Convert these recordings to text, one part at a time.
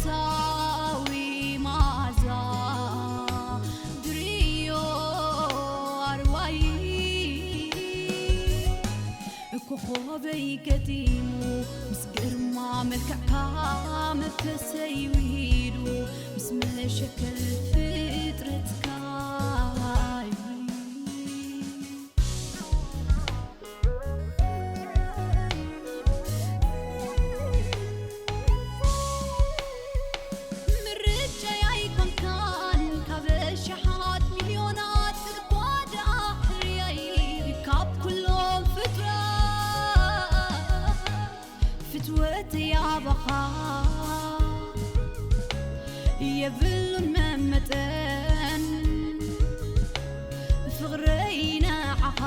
ታዊ መዓዛ ድርዮ ኣርዋይ ኮኾበይ ገጢሙ ምስ ግርማ መልክዕካ መንፈሰይ ውሂዱ ምስ መሸከል ፍጥረትካ ምርጫይ ኣይኮንካን ካብ ኣሽሓት ሚልዮናት እኳ ደኣ ሕርያይ ካብ ኩሎም ፍጡራት ፍትወተይ ኣባኻ የብሉን መመጠን ፍቕረይ ንዓኻ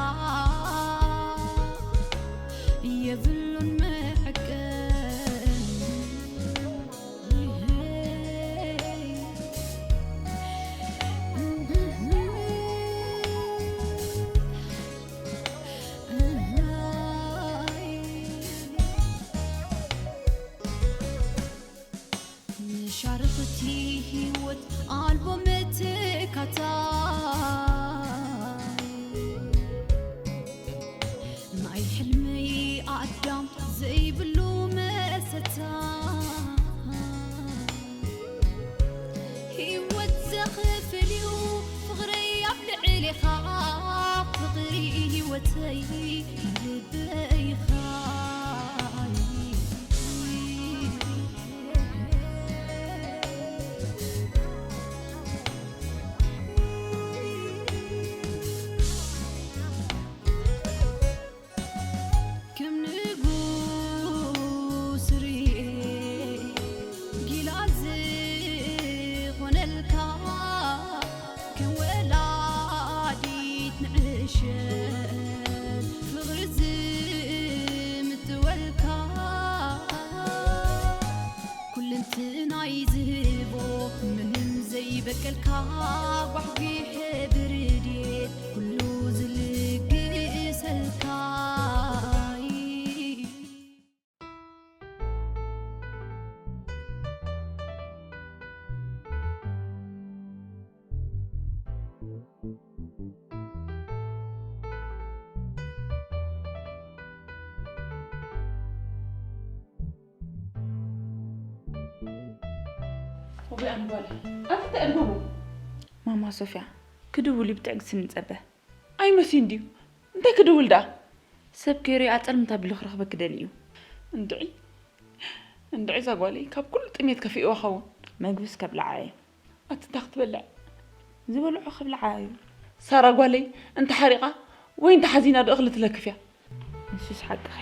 የብሉን መዐቀን። መሻርኽቲ ህይወት ኣልቦ መተካታይ ናይ ሕልመይ ኣዳም ዘይብሉ መሰታ ህይወት ዘኽፍል እዩ ፍቕረይ ኣብ ልዕሌኻ ፍቕሪ ህይወተይ ልበይኻ ከም ንጉስ ርኤ ጊላ ዝኾነልካ ከም ወላዲት ንዕሸል ፍቕሪ ዝምጥወልካ ኩልንትናይ ዝህቦ ምንም ዘይበቀልካ ጓሕጒሐ ብርድየት ኩሉ ዝልግሰልካ ወበይ ኣንጓለ ኣንቲ ተዕልጉቡ ማማ ሶፊያ ክድውል ብትዕግስቲ ንጸበ። ኣይመሲን ድዩ? እንታይ ክድውል ደኣ? ሰብ ከይርኢ ኣጸልምታ ብሉ ክረኽበኪ ደልዩ። እንድዒ እንድዒ እዛ ጓለይ ካብ ኩሉ ጥሜት ከፊእዋ ኸውን። መግብስ ከብልዓ እዩ። ኣቲ እንታይ ክትበልዕ? ዝበልዖ ከብልዓ እዩ። ሳራ ጓለይ እንተ ሓሪቓ ወይ እንተ ሓዚና ዶ እኽሊ ትለክፍ እያ? ንሱስ ሓቅኺ።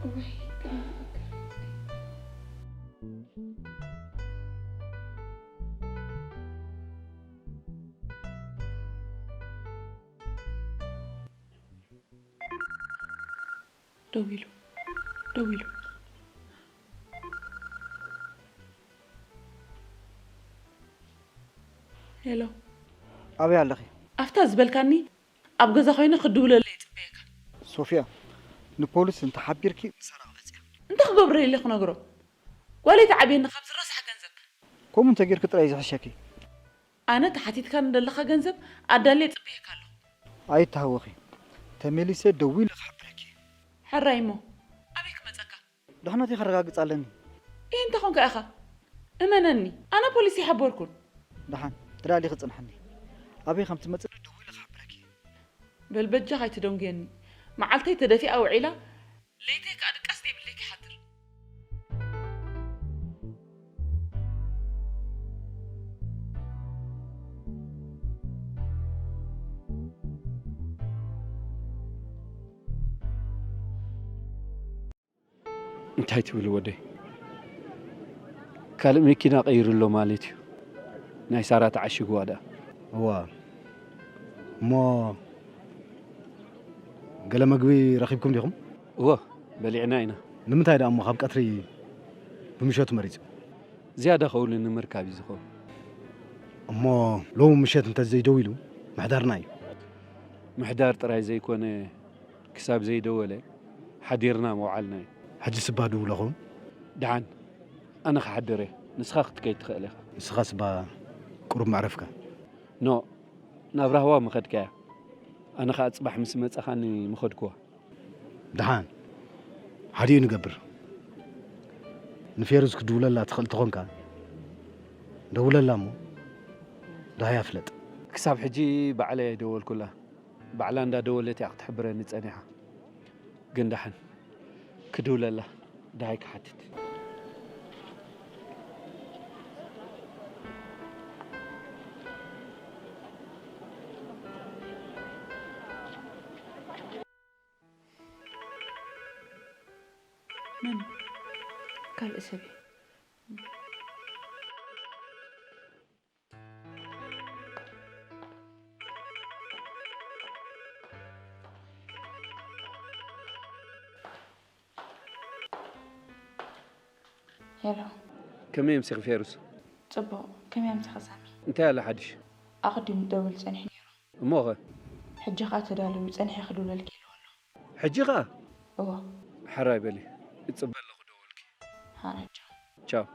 እወይ፣ ደው ኢሉ፣ ደው ኢሉ። ሄሎ። ኣበይ ኣለኺ? ኣብታ ዝበልካኒ ኣብ ገዛ ኮይነ ክድውለለይ ይጽበየካ። ሶፊያ፣ ንፖሊስ እንተሓቢርኪ ንሰራቕ መጽያ። እንታይ ክገብረለይ ክነግሮ? ጓለይ ትዓብየኒ ካብዚ ረሳሕ ገንዘብ። ከምኡ እንተጌርኪ ጥራይ ዝሕሸኪ። ኣነ ተሓቲትካኒ ዘለኻ ገንዘብ ኣዳልየ ጽበየካ ኣለኹ። ኣይተሃወኺ፣ ተመሊሰ ደዊለ ክሕብረኪ። ሕራይ እሞ ኣበይ ክመጸካ? ድሕነተይ ከረጋግጽ ኣለኒ። እየ እንተ ኾንካ ኢኻ እመነኒ፣ ኣነ ፖሊስ ይሓበርኩን። ደሓን ተዳሊኺ ጽንሓኒ። ኣበይ ከም ትመጽኒ ደዊለ ክሕብረኪ። በል በጃኻ ኣይትደንጉየኒ። መዓልተይ ተደፊኣ ውዒላ፣ ለይተይ ከኣ ድቃስ ዘይብለይ ክሓድር። እንታይ ትብል ወደይ? ካልእ መኪና ቀይሩ ኣሎ ማለት እዩ። ናይ ሳራ ተዓሽግዋ ደኣ። እዋ። እሞ ገለ መግቢ ረኺብኩም ዲኹም? እወ፣ በሊዕና ኢና። ንምንታይ ደኣ እሞ ካብ ቀትሪ ብምሸቱ መሪጹ? ዝያዳ ከውሊ ንምርካብ እዩ ዝኸውን። እሞ ሎሚ ምሸት እንተ ዘይደዊሉ ምሕዳርና እዩ። ምሕዳር ጥራይ ዘይኮነ፣ ክሳብ ዘይደወለ ሓዲርና ምውዓልና እዩ። ሕጂ ስባ ድውሎ ኸውን? ደሓን፣ ኣነ ክሓድር እየ፣ ንስኻ ክትከይድ ትኽእል ኢኻ። ንስኻስ እባ ቁሩብ መዕረፍካ። ኖ፣ ናብ ራህዋ ምኸድካያ። ኣነ ኸኣ ጽባሕ ምስ መጻኻኒ ምኸድኩዋ። ደሓን፣ ሓዲኡ ንገብር። ንፌሩዝ ክድውለላ ትኽእል ተኾንካ፣ ደውለላ እሞ ደሃይ ኣፍለጥ። ክሳብ ሕጂ ባዕለይ ኣይደወልኩላ። ባዕላ እንዳደወለት እያ ክትሕብረኒ ጸኒሓ። ግን ደሓን ክድውለላ ደሃይ ክሓትት። መን? ካልእ ሰብ እዩ። ሄሎ። ከመይ ኣምሲኺ ፌሩዝ? ጽቡቕ። ከመይ ኣምሲኺ ሳሚ? እንታይ ኣሎ ሓድሽ? ኣቐዲሙ ደውል ጸኒሑ ነይሩ። እሞ ኸ? ሕጂ ኸኣ ተዳለዊ፣ ጸኒሐ ክድውለልኪ ኢልዎ ኣሎ። ሕጂ ኸኣ? እወ። ሕራይ በሊ። እጽበ ኣለኹ ደወልኪ። ሓራይ ቻው። ቻው።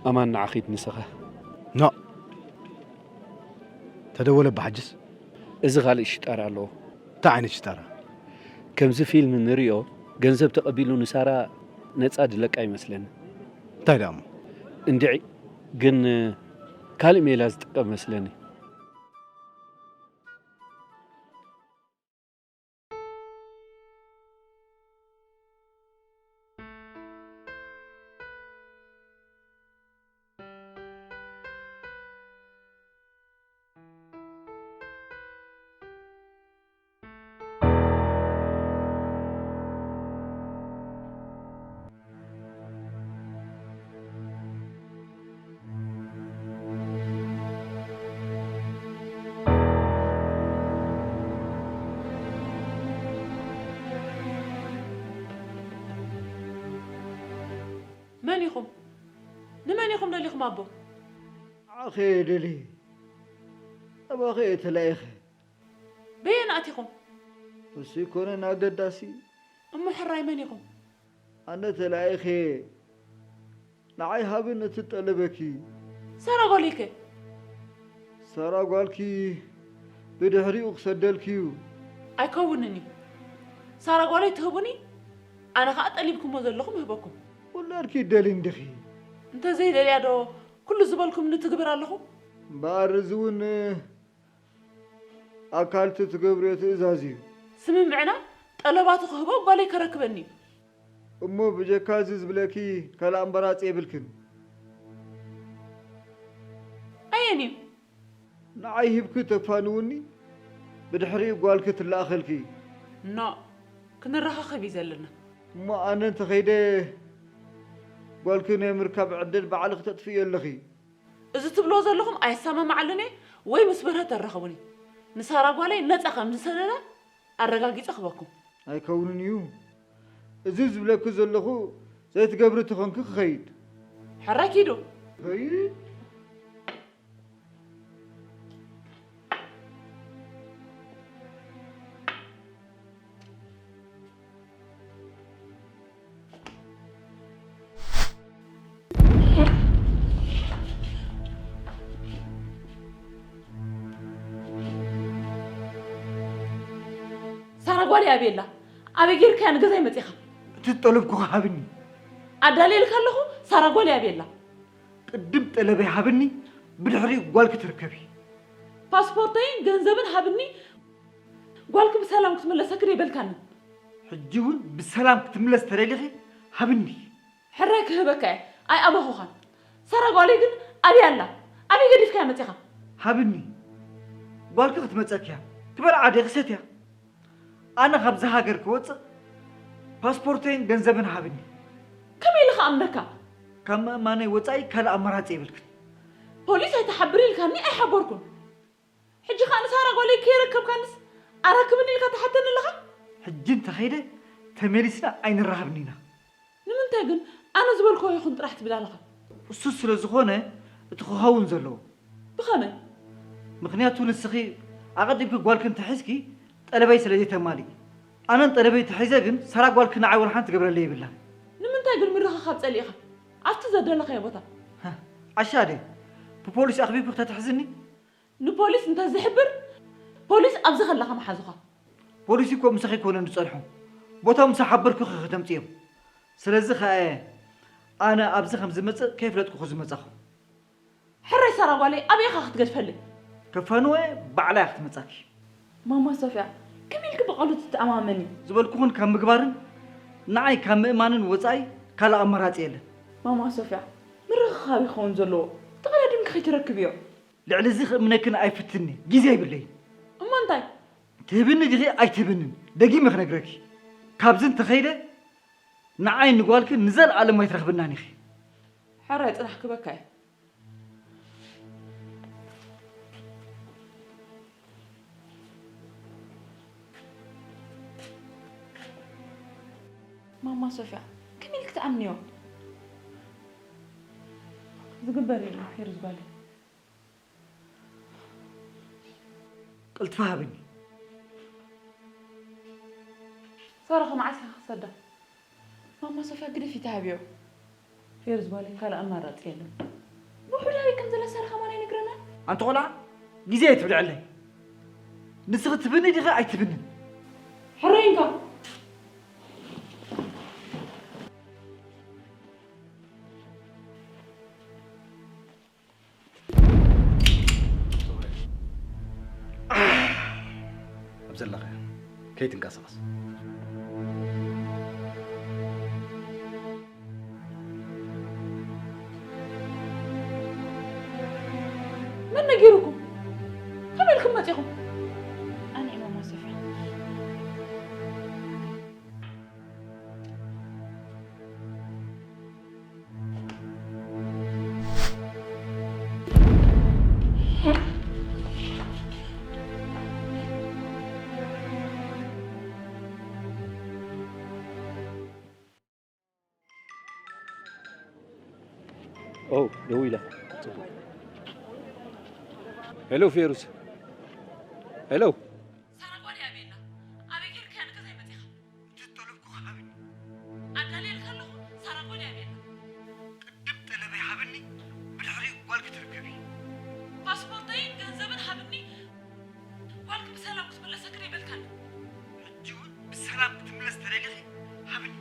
ኣማን ንዓ ኺድ ንስኻ። ኖ። ተደወለ ብሓጅስ? እዚ ካልእ ሽጣራ ኣለዎ። እንታይ ዓይነት ሽጣራ? ከምዚ ፊልም ንሪኦ፣ ገንዘብ ተቐቢሉ ንሳራ ነጻ ድለቃ ይመስለኒ። እንታይ ደኣ እሞ? እንድዒ፣ ግን ካልእ ሜላ ዝጥቀም መስለኒ። መን ኢኹም? ንመን ኢኹም ደሊኹም ኣቦ? ንዓኺ እየ ደልየ። ኣባኺ እየ ተላኢኸ። በየን ኣቲኹም? እሱ ኣይኮነን ኣገዳሲ። እሞ ሕራይ መን ኢኹም? ኣነ ተላኢኸ እየ። ንዓይ ሃብን እቲ ጠለበኪ። ሳራ ጓለይከ? ሳራ ጓልኪ ብድሕሪኡ ክሰደልኪ እዩ። ኣይከውንን እዩ። ሳራ ጓለይ ትህቡኒ፣ ኣነ ኸኣ ጠሊብኩሞ ዘለኹም እህበኩም። ውላድኪ ደሊ እንዲኺ። እንተ ዘይደልያ ዶ ኩሉ ዝበልኩምኒ ትግብር ኣለኹ? እምበኣር እዚ እውን ኣካል እቲ ትገብርዮ ትእዛዝ እዩ። ስምምዕና ጠለባቱ ክህቦ ጓለይ ከረክበኒ እዩ። እሞ ብጀካ እዚ ዝብለኪ ካልእ ኣምባራጽ የብልክን። ኣየን እዩ? ንዓይ ሂብኪ ተፋንውኒ፣ ብድሕሪኡ ጓልኪ ትለኣኸልኪ። ኖ፣ ክንረኻኸብ እዩ ዘለና። እሞ ኣነ እንተኸይደ ጓልኪ ናይ ምርካብ ዕድል ባዕልኺ ተጥፍእዮ ኣለኺ። እዚ ትብልዎ ዘለኹም ኣይሰማማዓሉን እየ ወይ ምስ በርሀ ተራኸቡኒ። ንሳራ ጓለይ ነጻ ከም ዝሰደዳ ኣረጋጊጸ ክበኩም። ኣይከውንን እዩ። እዚ ዝብለኪ ዘለኹ ዘይትገብሪ ተኾንኪ ክኸይድ። ሕራይ ኪዱ። ኸይድ። ሳራ ጓለይ ኣበይ ኣላ? ኣበይ ጌርካያ ንገዛይ መጺኻ? እቲ ዝጠለብኩኺ ሃብኒ። ኣዳልየልካ ኣለኹ፣ ሳራ ጓለይ ኣበይ ኣላ? ቅድም ጠለበይ ሃብኒ፣ ብድሕሪኡ ጓልኪ ትርከቢ። ፓስፖርተይን ገንዘብን ሃብኒ፣ ጓልኪ ብሰላም ክትምለሰኪ ዶ ኣይበልካንን? ሕጂ እውን ብሰላም ክትምለስ ተደሊኺ ሃብኒ። ሕራይ ክህበካ እየ ኣይኣበኹኻን። ሳራ ጓለይ ግን ኣበይ ኣላ? ኣበይ ገዲፍካያ መጺኻ? ሃብኒ። ጓልኪ ክትመጸኪያ። ክበልዓ ድየ ክሰትያ? ኣነ ካብዚ ሃገር ክወጽእ ፓስፖርተይን ገንዘብን ሃብኒ። ከመይ ኢለ ክኣምነካ? ካብ ምእማነይ ወጻኢ ካልእ ኣማራጺ የብልክን። ፖሊስ ኣይትሓብር ኢልካኒ ኣይሓበርኩን። ሕጂ ኸኣ ንሳራ ጓለይ ከይረከብካንስ ኣራክብኒ ኢልካ ትሓተኒ ኣለኻ? ሕጂ እንተኸይደ ተመሊስና ኣይንራኸብን ኢና። ንምንታይ ግን ኣነ ዝበልክዎ ይኹን ጥራሕ ትብል ኣለኻ? እሱ ስለ ዝኾነ እቲ ክኸውን ዘለዎ። ብኸመይ? ምኽንያቱ ንስኺ ኣቐዲምኪ ጓልኪ እንተሒዝኪ ጠለበይ ስለ ዘይተማልኢ። ኣነን ጠለበይ ተሒዘ ግን ሳራ ጓልኪ ንዓይ ወላ ሓንቲ ትገብረለይ የብላን። ንምንታይ ግን ምርኽኻብ ጸሊእኻ ኣብቲ ዘደለኻዮ ቦታ? ዓሻ ድየ ብፖሊስ ኣኽቢብኪ ክተትሕዝኒ? ንፖሊስ እንተዝሕብር ፖሊስ ኣብዚ ከለኻ ምሓዙኻ። ፖሊስ እኮ ምሳኺ ኣይኮነን ዝጸንሑ፣ ቦቶም ምስ ሓበርኩኺ ከተምጽእዮም። ስለዚ ከኣ እየ ኣነ ኣብዚ ከም ዝመጽእ ከይፍለጥኩኺ ዝመጻኹ። ሕራይ ሳራ ጓለይ ኣበይ ኢኻ ክትገድፈለይ? ከፋንወ ባዕላ እያ ክትመጻኪ። ማማ ሶፍያ ከመይ ኢልኪ ብቓሉ ትተኣማመኒ? ዝበልኩኽን ካብ ምግባርን ንዓይ ካብ ምእማንን ወጻኢ ካልእ ኣማራጺ የለን። ማማ ሶፍያ ምርኽኻብ ይኸውን ዘለዎ፣ ተቐዳዲምኪ ከይትረክብዮ። ልዕሊ እዚ ክእምነክን ኣይፍትን'የ፣ ግዜ የብለይን። እሞ እንታይ? ትህብኒ ዲኺ ኣይትህብንን ደጊመ ክነግረኪ። ካብዚ እንተኸይደ ንዓይን ንጓልክን ንዘልኣለም ኣይትረኽብናን ኢኺ። ሕራይ ጽናሕ ክበካ እየ። ማማ ሶፍያ ከመይ ኢልኪ ትኣምንዮ? ዝግበር የለን ፌሩዝ ጓለይ። ቅልጥፋ ሃብኒ። ሳራ ከ መዓስ ኢኻ ክሰዳ? ማማ ሶፍያ ግደፊ ተሃብዮ። ፌሩዝ ጓለይ ካልእ ኣማራጺ የለን። ብውሑድ ኣበይ ከም ዘላ ሳራ ከማን ኣይነግረናን። ኣንቲ ቆልዓ ግዜ ኣይትብልዐለይ። ንስኺ ትብኒ ዲኺ ኣይትብንን? ሕረይ እንካ። ኣብ ዘለኻዮ ከይትንቀሳቐስ። መን ነጊሩኩም? ከመይ ኢልኩም መጺኹም? ኣነ እየ ማማ ሶፍያ። ኦ ደዊላ። ጽቡቕ። ሄሎ ፌሩዝ። ሄሎ። ሳራ ጓለይ ኣበይ ኣላ? ኣበይ ጌርካያ ንገዛይ መጺኻ? እቲ ዝጠለብኩኺ ሃብኒ። ኣዳልየልካ ኣለኹ። ሳራ ጓለይ ኣበይ ኣላ? ቅድም ጠለበይ ሃብኒ፣ ብድሕሪኡ ጓልኪ ትርከቢ። ፓስፖርተይን ገንዘብን ሃብኒ። ጓልኪ ብሰላም ክትምለሰኪ ዶ ይበልካኒ? ሕጂ እውን ብሰላም ክትምለስ ተደሊኺ ሃብኒ።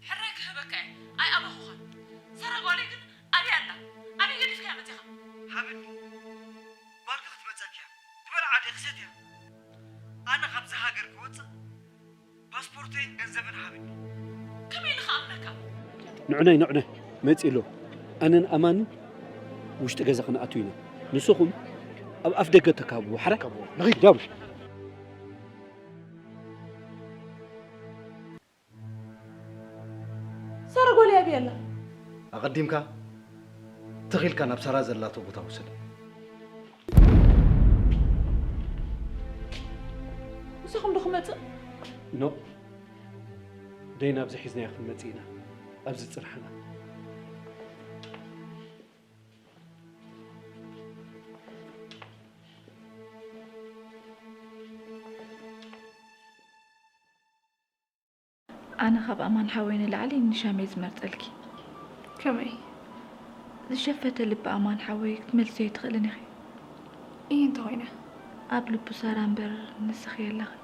ሕራይ ክህበካ እየ ኣይኣበኹኻን። ሳራ ጓለይ ግን ኣበይ ኣላ? ኣበይ ገዲፍካያ መጺኻ? ሃብኒ ጓልኪ ክትመጸኪ እያ። ክበልዓ ድየ ክሰትያ? ኣነ ካብዚ ሃገር ክወጽእ ፓስፖርተይን ገንዘብን ሃብኒ። ከመይ ኢለ ክኣምነካ? ንዕናይ ንዕነ መጺ ኣሎ። ኣነን ኣማንን ውሽጢ ገዛ ክንኣቱ ኢና። ንስኹም ኣብ ኣፍ ደገ ተካብዎ። ሓራይ ንኺድ ዳቡ። ሳራ ጓለይ ኣበይ ኣላ? ኣቐዲምካ ትኽ ኢልካ ናብ ሳራ ዘላቶ ቦታ ውሰዳ። ምሳኹም ዶ ክመጽእ? ኖእ፣ ደይና ኣብዚ ሒዝናያ ክንመጽእ ኢና። ኣብዚ ጽንሓና። ኣነ ካብ ኣማን ሓወይ ንላዕሊ ንሻም እየ ዝመርጸልኪ። ከመይ? ዝሸፈተ ልቢ ኣማን ሓወይ ክትመልስዮ ኣይትኽእልን ኢኺ። እየ እንተኾይነ? ኣብ ልቡ ሳራ እምበር ንስኺ የለኽን።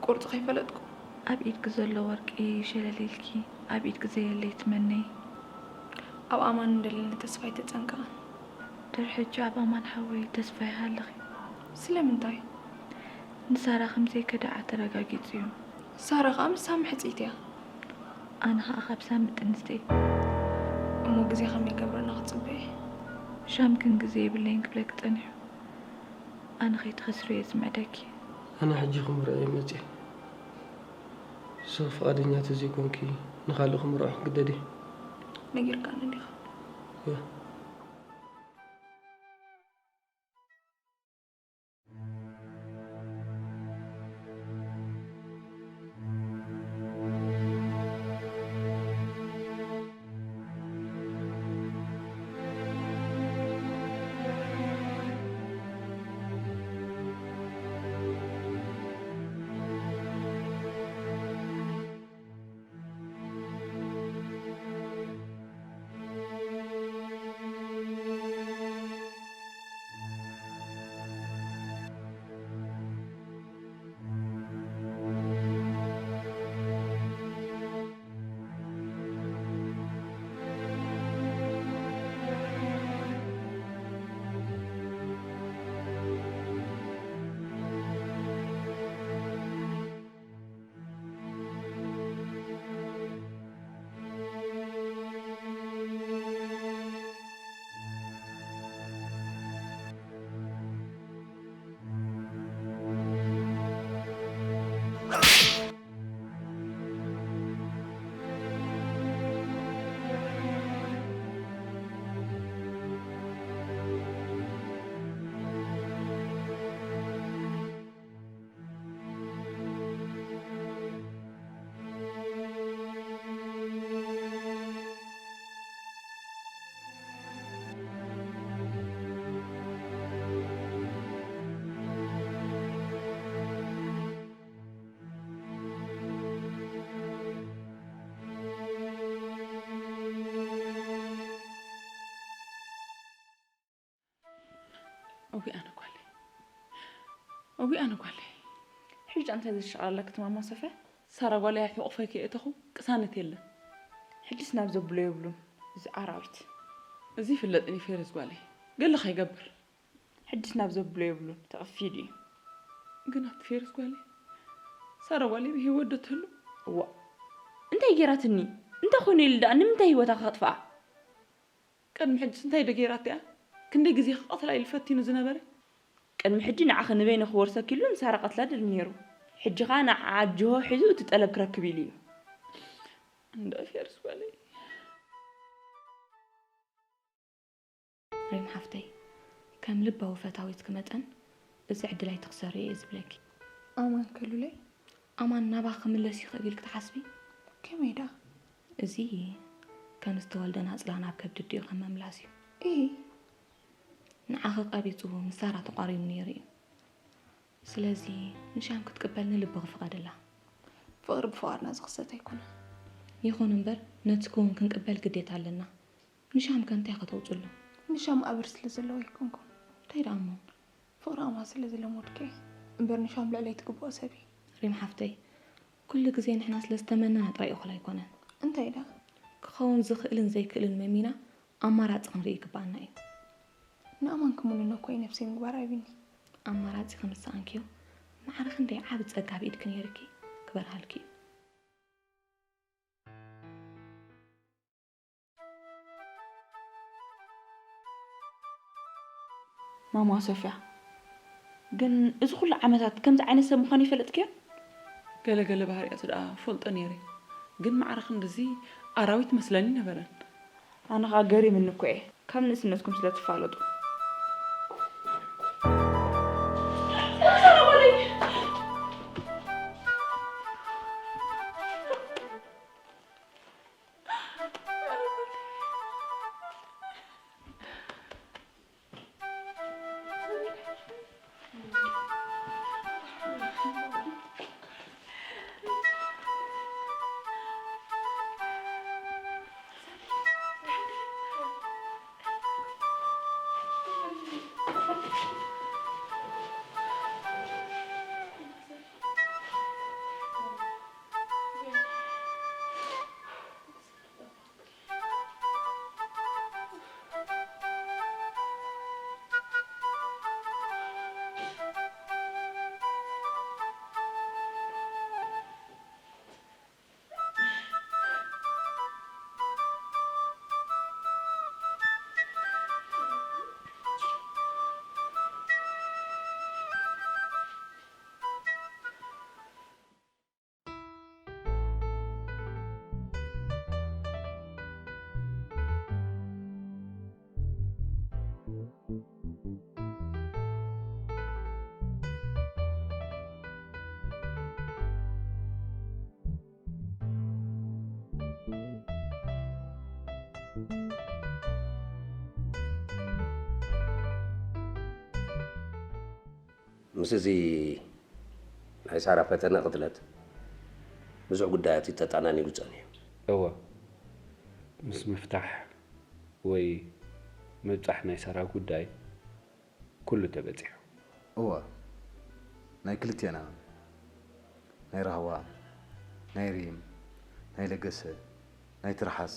ቁርጺ ከይፈለጥኩ? ኣብ ኢድኪ ዘሎ ወርቂ ሸለል ኢልኪ ኣብ ኢድኪ ዘየለ ኣይትመነዪ። ኣብ ኣማን እንደለኒ ተስፋ ኣይተጸንቅቕን። ድሕሪ ሕጂ ኣብ ኣማን ሓወይ ተስፋ ይሃልኺ። ስለምንታይ? ንሳራ ከም ዘይከድዓ ተረጋጊጹ እዩ። ሳራ ከኣ ምሳም ሕጽይቲ እያ። ኣነ ኸኣ ካብ ሳሚ ጥንስቲ። እሞ ግዜ ከመይ ገብረና ክጽበ እየ? ሻምክን ግዜ የብለይን ክብለኪ ጸኒሑ። ኣነ ከይትኸስሪ እየ ዝምዕደኪ። ኣነ ሕጂ ክምርዖ እየ መጽየ። ሰብ ፍቓደኛ ተዘይኮንኪ ንኻልእ ክምርዖ ክግደድ እየ። ነጊርካኒ ዲኻ? እወ። እዊ ኣነ ጓለይ፣ እዊ ኣነ ጓለይ። ሕጂ እንታይ ዘሻቕለላ ከተማ ማሰፈ? ሳራ ጓለይ ሕቑፈይ ከየእተኹ ቅሳነት የለን። ሕጅስ ናብ ዘብሎ የብሉን እዚ ኣራዊት። እዚ ይፍለጥን እዩ ፌረዝ ጓለይ፣ ገለ ከይገብር። ሕጅስ ናብ ዘብሎ የብሉን ተቐፊዱ እዩ። ግን ኣብቲ ፌረዝ ጓለይ፣ ሳራ ጓለይ ብህይወት ዶ ትህሉ? እዋ፣ እንታይ ገይራትኒ? እንታይ ኮይኑ ኢሉ ደኣ ንምንታይ ህይወታ ከጥፍኣ? ቅድሚ ሕጅስ እንታይ ዶ ገይራትያ? ክንደይ ግዜ ክቐትላ ኢሉ ፈቲኑ ዝነበረ? ቅድሚ ሕጂ ንዓኺ ንበይነ ክወርሰኪ ኢሉ ንሳራ ቀትላ ድል ነይሩ። ሕጂ ኸኣ ንዓዓ ጅሆ ሒዙ እቲ ጠለብ ክረክብ ኢሉ እዩ። እንዳ ፌርስ ጓለይ። ሪም ሓፍተይ፣ ከም ልባዊ ፈታዊትኪ መጠን እዚ ዕድል ኣይትኽሰሪ እየ ዝብለኪ። ኣማን ከሉለይ? ኣማን ናባኺ ክምለስ ይኽእል ኢልኪ ትሓስቢ? ከመይ ደኣ? እዚ ከም ዝተወልደ ናጽላ ናብ ከብዲ ኣዲኡ ከም ምምላስ እዩ። እይ። ንዓኺ ቀቢጹ ምስ ሳራ ተቋሪኑ ነይሩ እዩ። ስለዚ ንሻም ክትቅበል ንልብኺ ፍቐድላ። ፍቕሪ ብፍቓድና ዝኽሰት ኣይኮነን። ይኹን እምበር ነቲ ክውን ክንቅበል ግዴታ ኣለና። ንሻም ከ እንታይ ከተውጽሉ? ንሻም ኣበር ስለ ዘለዎ ኣይኮንኩን። እንታይ ደኣ እሞ? ፍቕሪ ኣማን ስለ ዝለመድኩ እየ። እምበር ንሻም ልዕለይ ትግብኦ ሰብ እዩ። ሪም ሓፍተይ፣ ኩሉ ግዜ ንሕና ስለ ዝተመነና ጥራይ እኹል ኣይኮነን። እንታይ ደኣ? ክኸውን ዝኽእልን ዘይክእልን መሚና ኣማራጺ ክንርኢ ይግብኣና እዩ። ንኣማን ክምንኖ እኮ እዩ ነብሰይ ምግባር ኣቢኒ። ኣማራጺ ከም ዝሰኣንክዮ ማዕረ ክንደይ ዓቢ ጸጋ ኣብ ኢድኪ ነይርኪ ክበርሃልኪ እዩ። ማማ ሶፍያ፣ ግን እዚ ኩሉ ዓመታት ከምዚ ዓይነት ሰብ ምዃኑ ይፈለጥክዮ? ገለ ገለ ባህርያቱ ደኣ ፈልጦ ነይረ፣ ግን ማዕረ ክንድዚ ኣራዊት መስለኒ ነበረን። ኣነ ኸኣ ገሪምኒ እኮ እየ፣ ካብ ንእስነትኩም ስለ ትፋለጡ። ምስ እዚ ናይ ሳራ ፈተነ ቅትለት ብዙሕ ጉዳያት ተጣናኒጉ ጸኒሑ። እወ፣ ምስ ምፍታሕ ወይ ምብጻሕ ናይ ሳራ ጉዳይ ኩሉ ተበጺሑ። እወ፣ ናይ ክልቴና፣ ናይ ራህዋ፣ ናይ ሪም፣ ናይ ለገሰ፣ ናይ ትርሓስ፣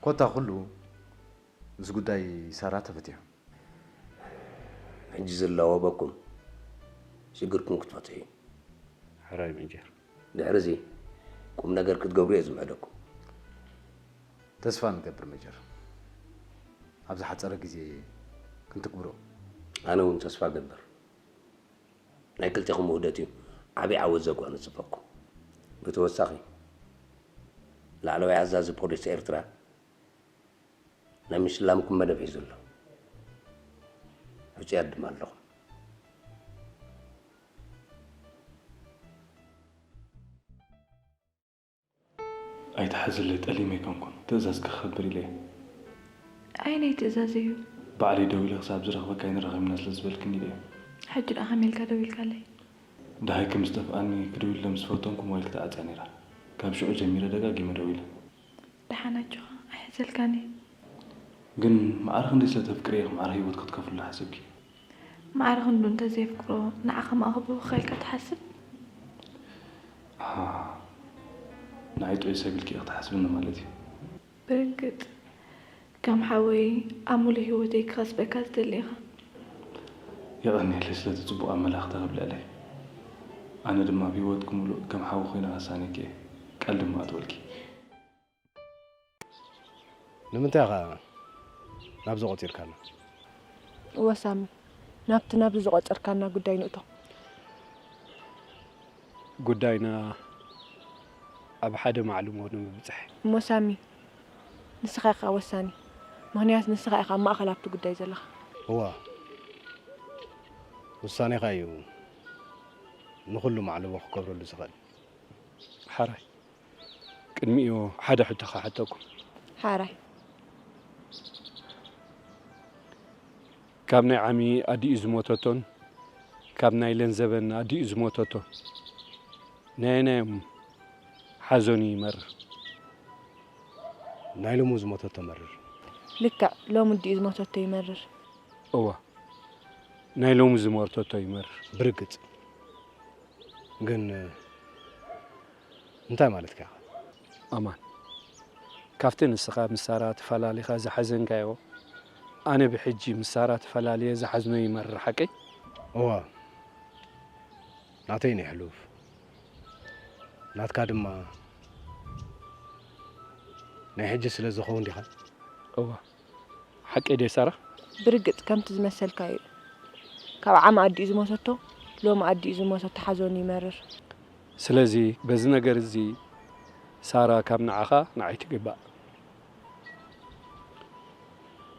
ኮታ ኩሉ ምስ ጉዳይ ሳራ ተፈቲሑ። ሕጂ ዝላወበኩም ሽግርኩም ክትፈትሑ እዩ። ሕራይ ሜጀር። ድሕሪ እዚ ቁም ነገር ክትገብሩ እየ ዝምዕደኩም። ተስፋ ንገብር ሜጀር፣ ኣብ ዝሓጸረ ግዜ ክንትግብሮ። ኣነ እውን ተስፋ እገብር። ናይ ክልቴኹም ውህደት እዩ ዓብዪ ዓወት ዘጓንጽፈኩም። ብተወሳኺ ላዕለዋይ ኣዛዚ ፖሊስ ኤርትራ ናይ ምሽላምኩም መደብ ሒዙ ኣሎ። ሕጹያት ድማ ኣለኹም። ኣይትሓዝለይ፣ ጠሊመ ኣይኮንኩን፣ ትእዛዝ ክኸብር ኢለ እየ። ኣየናይ ትእዛዝ እዩ? ባዕለይ ደዊለ ክሳብ ዝረኽበካ ኣይንራኸብና ስለ ዝበልክኒ ኢለ እየ። ሕጂ ደኣ ከመይ ኢልካ ደዊልካለይ? ደሃይ ከም ዝጠፍኣኒ ክድውልለ ምስ ፈተንኩ ሞባይል ክትዓጽያ ነይራ። ካብ ሽዑ ጀሚረ ደጋጊመ ደዊለ። ደሓን ኣጆኻ፣ ኣይሕዘልካን እየ። ግን ማዕረ ክንደይ ስለ ተፍቅርዮ ኢኺ ማዕረ ህይወት ክትከፍልሉ ሓሲብኪ? ማዕረ ክንዱ እንተዘየፍቅሮ ንዓኻ ምኣኽብርዎ ኢልካ ትሓስብ? ኣሃ፣ ንዓይ ጥዑይ ሰብ ኢልኪ ኢኺ ትሓስብኒ ማለት እዩ። ብርግጽ ከም ሓወይ ኣብ ሙሉእ ህይወተይ ክኸስበካ ዝደሊ ኢኻ። የቐንየለይ ስለቲ ጽቡቕ ኣመላኽታ ከብልዕለይ። ኣነ ድማ ኣብ ህይወትኪ ሙሉእ ከም ሓው ኮይነ ከሳንየኪ እየ። ቃል ድማ ኣትወልኪ። ንምንታይ ኢኻ ናብዚ ቆጺርካና? እወ ሳሚ፣ ናብቲ ናብዚ ዝቖጸርካና ጉዳይ ንእቶ። ጉዳይና ኣብ ሓደ ማዕልሞ ንምብጻሕ። እሞ ሳሚ፣ ንስኻ ኢኻ ወሳኒ፣ ምኽንያቱ ንስኻ ኢኻ ኣብ ማእኸል ኣብቲ ጉዳይ ዘለኻ። እዋ፣ ውሳኔኻ እዩ ንኹሉ ማዕልሞ ክገብረሉ ዝኽእል። ሓራይ፣ ቅድሚኡ ሓደ ሕቶ ክሓተኩም። ሓራይ። ካብ ናይ ዓሚ ኣዲኡ ዝሞተቶን ካብ ናይ ለንዘበን ኣዲኡ ዝሞተቶ ናየናዮም ሓዘኑ ይመርር? ናይ ሎሙ ዝሞተቶ መርር። ልክዕ፣ ሎሚ ኣዲኡ ዝሞተቶ ይመርር። እወ፣ ናይ ሎሚ ዝሞተቶ ይመርር። ብርግጽ። ግን እንታይ ማለትካ ኢኻ? ኣማን፣ ካብቲ ንስኻ ምስ ሳራ ተፈላሊኻ ዝሓዘንካዮ፣ ኣነ ብሕጂ ምስ ሳራ ተፈላልየ ዝሓዝኖ ይመርር፣ ሓቀይ? እወ፣ ናተይ ናይ ሕሉፍ፣ ናትካ ድማ ናይ ሕጂ ስለ ዝኸውን ዲኻ? እወ። ሓቀይ ድየ ሳራ? ብርግጽ ከምቲ ዝመሰልካዮ እዩ። ካብ ዓሚ ኣዲኡ ዝሞተቶ ሎሚ ኣዲኡ ዝሞተቶ ሓዘኑ ይመርር። ስለዚ በዚ ነገር እዚ ሳራ ካብ ንዓኻ ንዓይ ትግባእ።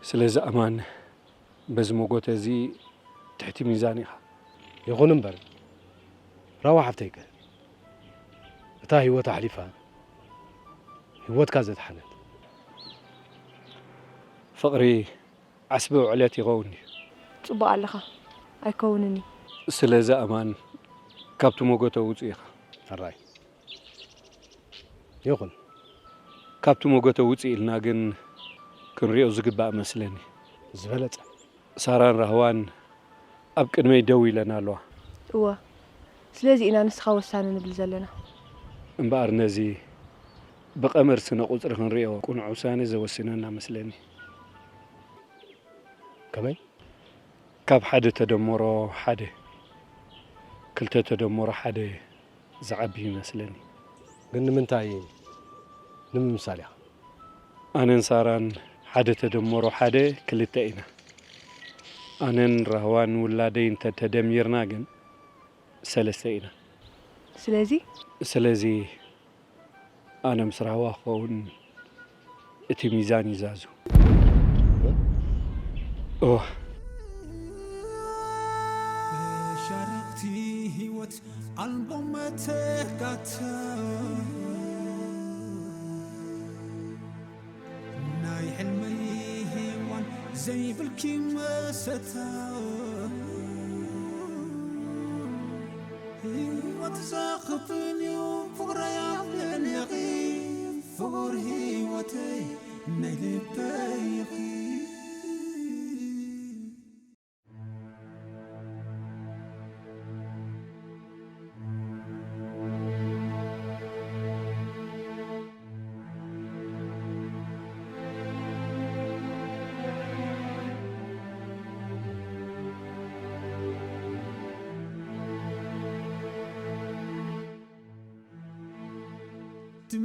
ስለዚ ኣማን በዚ መጎተ እዚ ትሕቲ ሚዛን ኢኻ። ይኹን እምበር ራዋ ሓፍተይከ እታ ህይወት ኣሕሊፋ ህይወትካ ዘድሓነት። ፍቕሪ ዓስቢ ውዕለት ይኸውን ድዩ? ጽቡቕ ኣለኻ። ኣይከውንን እዩ። ስለዚ ኣማን ካብቲ መጎተ ውጹእ ኢኻ። ሕራይ። ይኹን። ካብቲ መጎተ ውጹእ ኢልና ግን ክንሪኦ ዝግባእ መስለኒ። ዝበለጸ። ሳራን ራህዋን ኣብ ቅድመይ ደው ኢለን ኣለዋ። እወ፣ ስለዚ ኢና ንስኻ ወሳኒ ንብል ዘለና። እምበኣር ነዚ ብቐመር ስነ ቁጽሪ ክንሪኦ ቅኑዕ ውሳነ ዘወስነና መስለኒ። ከመይ? ካብ ሓደ ተደመሮ ሓደ፣ ክልተ ተደመሮ ሓደ ዝዓቢ ይመስለኒ። ግን ንምንታይ ንምምሳል ኢኻ? ኣነን ሳራን ሓደ ተደመሮ ሓደ ክልተ ኢና። ኣነን ራህዋን ውላደይ እንተ ተደሚርና ግን ሰለስተ ኢና። ስለዚ ስለዚ ኣነ ምስ ራህዋ ክኸውን እቲ ሚዛን ይዛዙ። እወ። መሻርኽቲ ህይወት ኣልቦ መተካእታ ናይ ዘይብልኪ መሰታ ህይወት ዘኽፍን እዩ ፍቕረይ ኣብልዕሌኺ ፍቑር ህይወተይ ናይ ልበይ ኢኺ።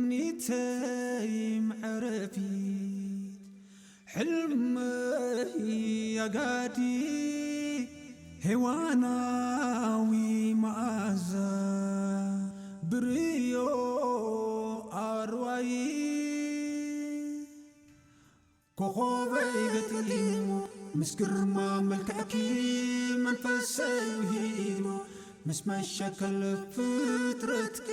ትምኒተይ መዕረፊት ሕልመይ ኣጋዲ ሄዋናዊ መኣዛ ብርዮ ኣርዋይ ኮኾበይ ገጢሙ ምስ ግርማ መልክዕኪ መንፈሰይ ውሂቡ ምስ መሸከል ፍጥረትኪ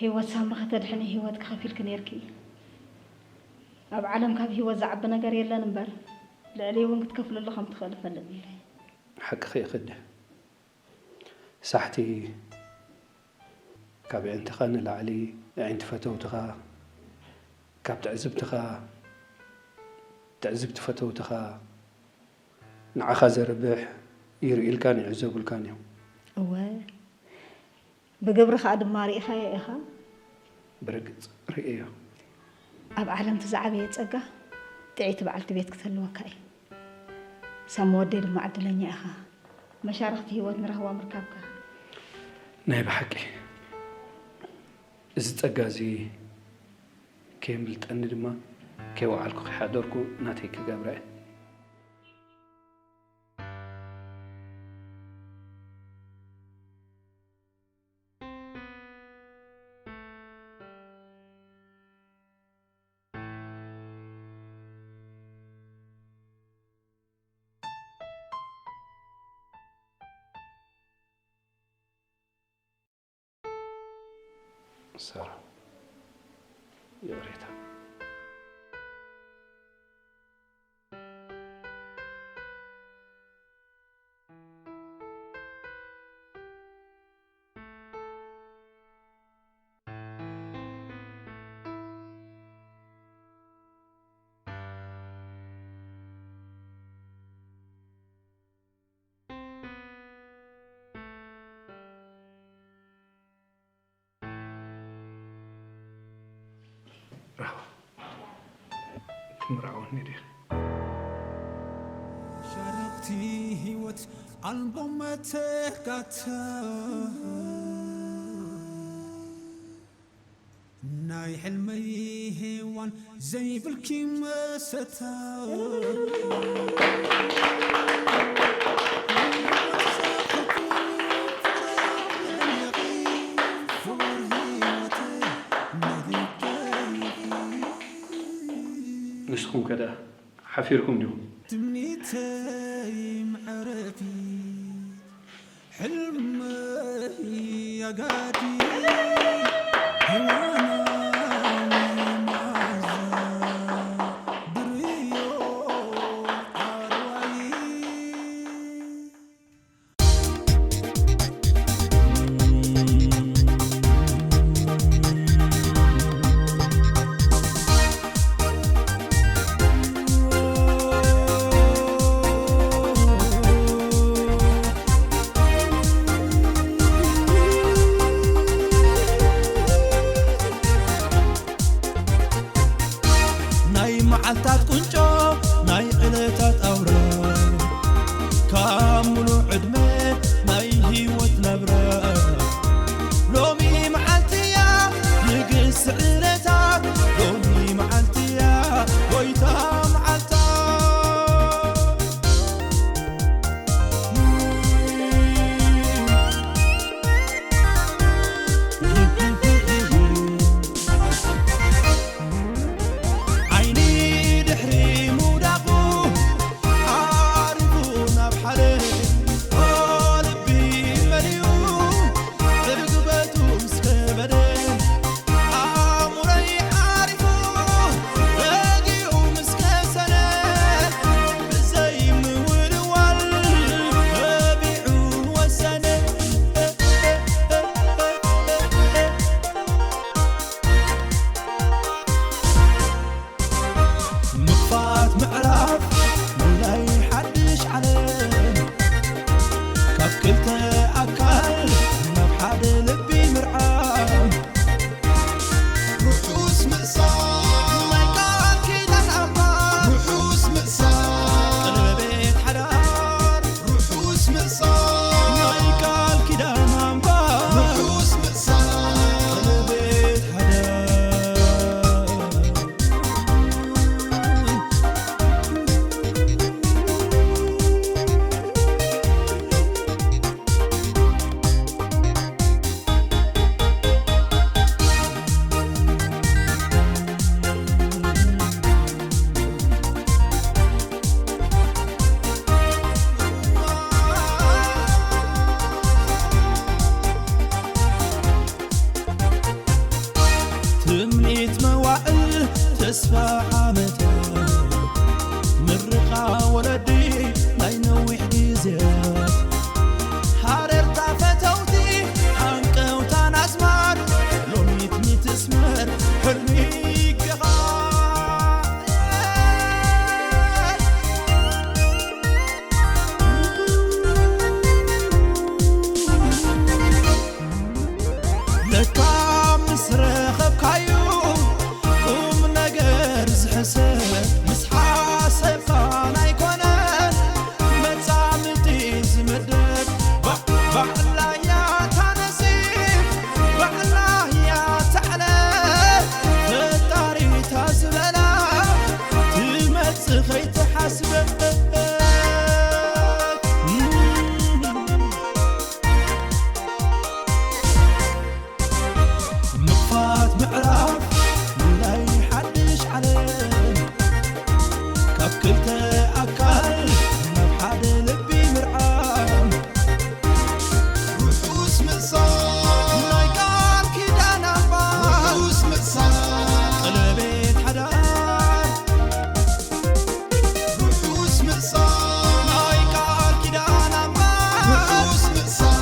ህይወት ሳምሪ ከተድሕኒ ህይወትኪ ከፊልኪ ነይርኪ። ኣብ ዓለም ካብ ህይወት ዝዓቢ ነገር የለን እምበር ልዕሊኡ እውን ክትከፍልሉ ከም ትኽእሊ እፈልጥ ነይረ። ሓቅኺ እየ ክዲ። ሳሕቲ ካብ ኣዒንትኻ ንላዕሊ ኣዒንቲ ፈተውትኻ፣ ካብ ትዕዝብትኻ ትዕዝብቲ ፈተውትኻ፣ ንዓኻ ዘርብሕ ይርእዩልካን ይዕዘቡልካን እዮም። እወ፣ ብግብሪ ኸኣ ድማ ርኢኻዮ ኢኻ። ብርግጽ ርእየዮ። ኣብ ዓለም እቲ ዝዓበየ ጸጋ ጥዕይቲ በዓልቲ ቤት ክትህልወካ እዩ። ሳሚ ወደይ ድማ ዕድለኛ ኢኻ። መሻርኽቲ ህይወት ንራህዋ ምርካብካ። ናይ ብሓቂ እዚ ጸጋ እዚ ከየምልጠኒ ድማ ከይወዓልኩ ከይሓደርኩ ናተይ ክገብረ እየ። ሳራ ይቕሬታ። ራህዋ ትምርዓወኒ ዲኺ? ሻረኽቲ ህይወት ኣልቦ መተካእታ ናይ ሕልመይ ሄዋን ዘይብልኪ መሰታ ንስኹም ከ ደኣ ሓፊርኩም ዲኹም? ትምኒተይ መዕረፊ ሕልመይ ኣጋዲ ሄዋናዊ መዓዛ ብርዮ ኣርዋይ ናይ መዓልታት ቁንጮ ናይ ዕለታት ኣውራ ካብ ሙሉእ ዕድመ ናይ ህይወት ናብራ ሎሚ መዓልቲ እያ ንግስ ዕለታ ዓመት ምርቓ ወለዲ ናይ ነዊሕ ግዜ ሃረርታ ፈተውቲ ዓንቀውታን ኣዝማድ ሎሚት ሚትስመር ሕልሚ ይገቓ ለካ ምስ ረኸብካዩ ቁም ነገር ዝሕሰብ ምስ ሓሰብካ ናይኮነ መጻምድቲ ዝምደብ ባዕላያ ታነሲብ ባዕላያ ታዕለ ፈጣሪታ ዝበላ ትመጽእ ከይትሓስበ ምኽፋት ምዕራፍ ናይ ሓድሽ ዓለም ካብ ክልተ ኣካል ናብ ሓደ ልቢ ምርዓም ርሑስ ምእሳር ናይ ቃል ኪዳን ኣምባር ርሑስ ምእሳር ቀለቤት ሓዳር ርሑስ ምእሳር ናይ ቃል ኪዳን ኣምባር ርሑስ ምእሳር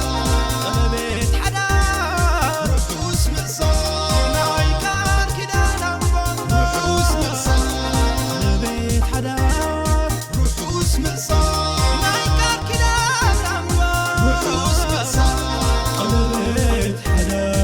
ቀለቤት ሓዳር ርሑስ ምእሳር ናይ ቃል ኪዳን ኣምባር ርሑስ ምእሳር ቀለቤት ሓዳር ርሑስ ምእሳር ናይ ቃል ኪዳን ኣምባር ርሑስ ምእሳር ቀለቤት ሓዳር